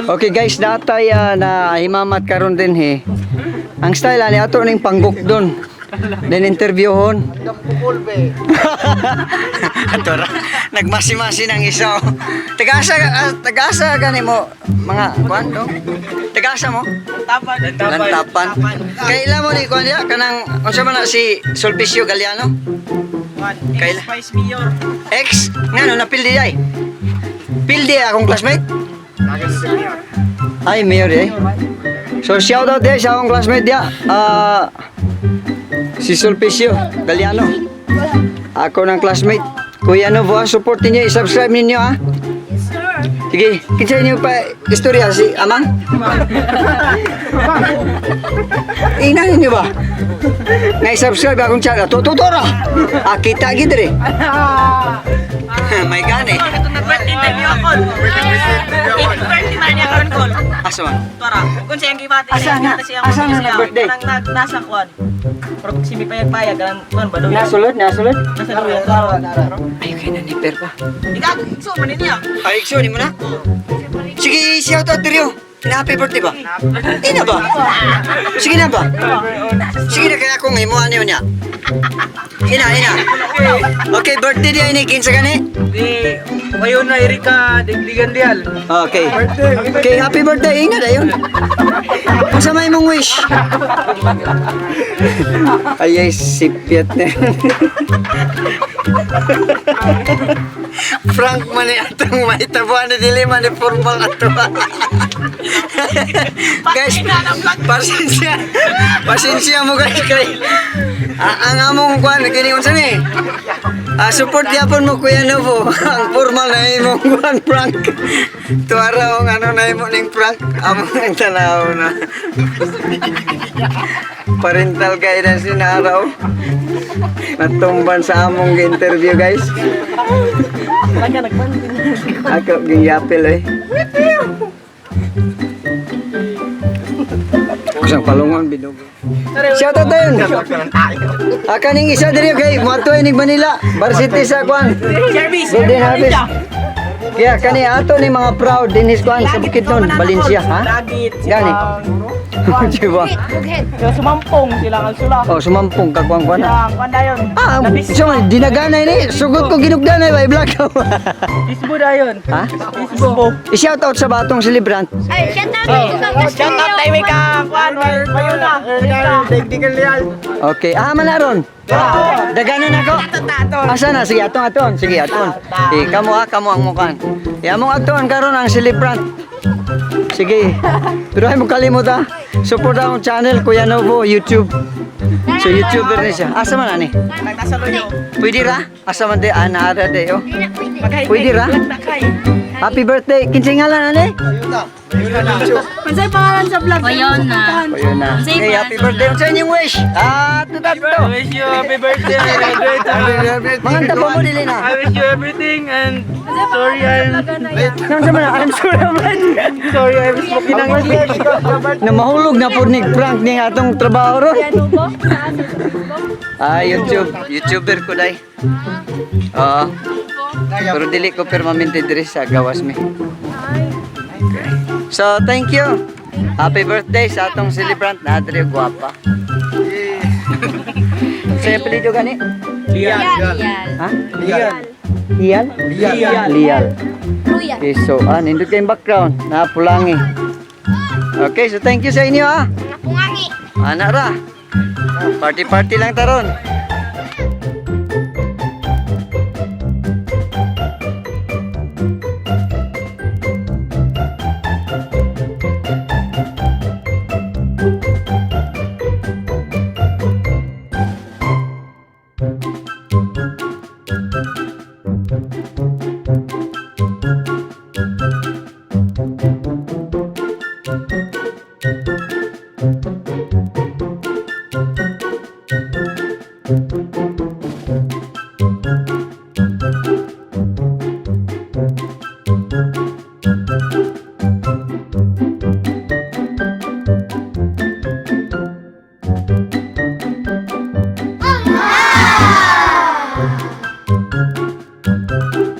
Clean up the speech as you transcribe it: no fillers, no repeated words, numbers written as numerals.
Okay guys, natay na himamat karon din he. Ang style ani ato ning pangguk doon. Then interviewhon. Ato ra, nagmasi-masi ng isa, oh. Tagasa tagasa gani mo mga kuan do. Tagasa mo? Tapan. Lantapan. Kaila mo ni kuan diya kanang unsa man na si Sulpicio Galliano? Kaila? Vice Mayor. Ex ngano napildi ay? Pildi akong classmate? Ay, mayor eh. So shout out eh sa akong classmate dia. Ah, si Sulpicio Galliano. Ako ng classmate. Kuya Novo, ah, support ninyo, i-subscribe ninyo ah. Yes, sir. Sige, kinsa inyo pa istorya si Amang? Ina ninyo ba? Nga i-subscribe akong channel. Tutura. Ah, kita gid re. May gani. Ito nag-birthday time niya ako. Birthday man niya karon kol. Asa man? Tara, kung siyang gibati. Asa na? Asa na nag-birthday? Kanang nag nasa kwan. Pero si mi payag-payag kanang kwan ba Nasulod, nasulod. Nasa dulo. Ay, kay na ni pa. Ikaw so man niya. Ay, ikso, ni mo na. Sige, shout out Rio. Na happy birthday ba? Ina ba? Sige na ba? Sige na kaya akong imo ano niya. Ina, ina. Okay, birthday niya ini kinsa gani? Di kayo na Erika Digdigan Dial. Okay. Okay, happy birthday. Ingat ayon. Unsa may imong wish? Ay, ay, sipyat na. Frank man ni atong mahitabuan ni dili man ni formal ato. Guys, pasensya. Pasensya mo guys kay ang among kuan kini unsa ni? Ah, support yapon mo Kuya Novo. Ang formal na imong kuan prank. Tuara ang ano na imo ning prank. Among ang tanaw na. Parental guidance ni araw. Natumban sa among interview guys. Ako giyapil eh. Kusang palungon binugo. Shout out tayo. Akaning isa diri kay moadto inig Manila, Varsity sa kwan. Service. Golden Harvest. Kaya kani ato ni mga proud dinis kwan sa Bukidnon, Valencia, ha? Lagit. Gani. Diba? Bughead. Sila sumampong, sila ang sula. Oh, sumampong ka kwan kwan. Sila ang kwan dayon. Ah, so dinaganay ni, sugot ko ginugdanay ba i-vlog ko. Isbo dayon. Ha? Isbo. I-shout out sa batong celebrant. Ay, shout out kay Tukang Castillo. Shout out tayo ka kwan kayo na. Digdigan Dial. Okay, ah manaron. Daganan ako. Asa na? Sige, atong aton. Sige, aton. Sige, kamo ah, kamo ang mukan. Ya mong aton karon ang celebrant. Sige. Pero ay mo kalimot ah. Support akong channel Kuya Novo YouTube. So YouTuber ni siya. Asa man ani? Nagtasa loyo. Pwede ra? Asa man di ana ara di oh. Hindi na pwede. Pwede ra? Happy birthday. Kinsay ngalan ani? Unsay pangalan sa vlog? Ayun na. Ayun na. Okay, happy birthday. Unsa inyong wish? Ah, tutat to. Wish you happy birthday. Manganta pa mo dili na. I wish you everything and sorry I'm Nang sa man, I'm sorry I'm late. Sorry I'm smoking ang Na mahulog na po ni prank ning atong trabaho ron. Ah, YouTube. YouTuber ko day. Oo. Pero dili ko permanente diri sa gawas mi. Okay. So, thank you. Happy birthday sa atong celebrant na Adrio Guapa. Sa apelyido gani? Lial. Ha? Lial. Lial? Lial. Lial. Ruya. Okay, so, ah, nindot kayong background. Na pulangi. Okay, so thank you sa inyo ah. Mga pungangi. Ana ra. Party party lang taron.